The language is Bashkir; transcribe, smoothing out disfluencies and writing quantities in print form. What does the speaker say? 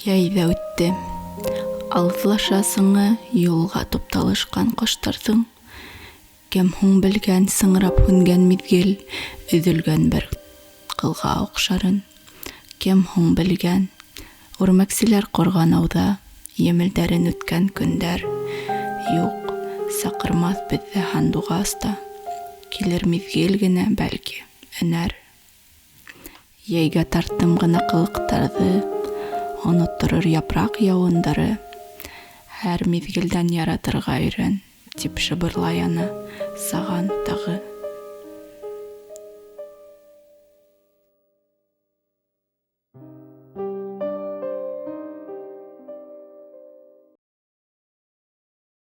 Йәй ҙә үтте. Алыҫлаша сыңы юлға тупталышҡан ҡоштарҙың. Кем һуң белгән сыңрап һүнгән миҙгел өҙөлгән бер ҡылға оҡшарын? Кем һуң белгән үрмәкселәр ҡорған ауҙа емелдәрен үткән көндәр? Юҡ, саҡырмаҫ беҙҙе һандуғас та. Килер миҙгел генә, бәлки, өнәр. Йәйгә тарттым ғына ҡылыҡтарҙы, Онотторор япраҡ яуындары. Һәр миҙгелдән яратырға өйрән, Тип шыбырлай ана саған тағы.